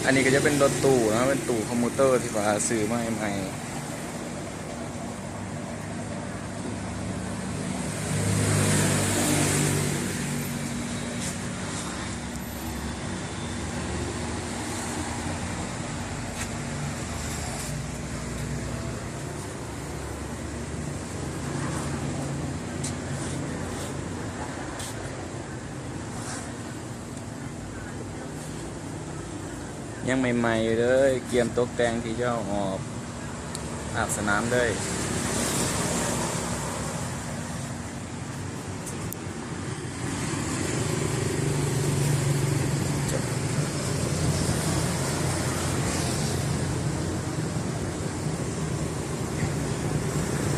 ອັນນີ້ກໍຈະເປັນລົດຕູ້ເນາະ ເປັນຕູ້ຄອມມຸວເຕີທີ່ວ່າຊື້ມາໃໝ່ໆ. ຍັງໃໝ່ໆຢູ່ເດີ ກຽມຕົກແຕ່ງທີ່ຈະເອົາອອກພາກສະໜາມເດີ.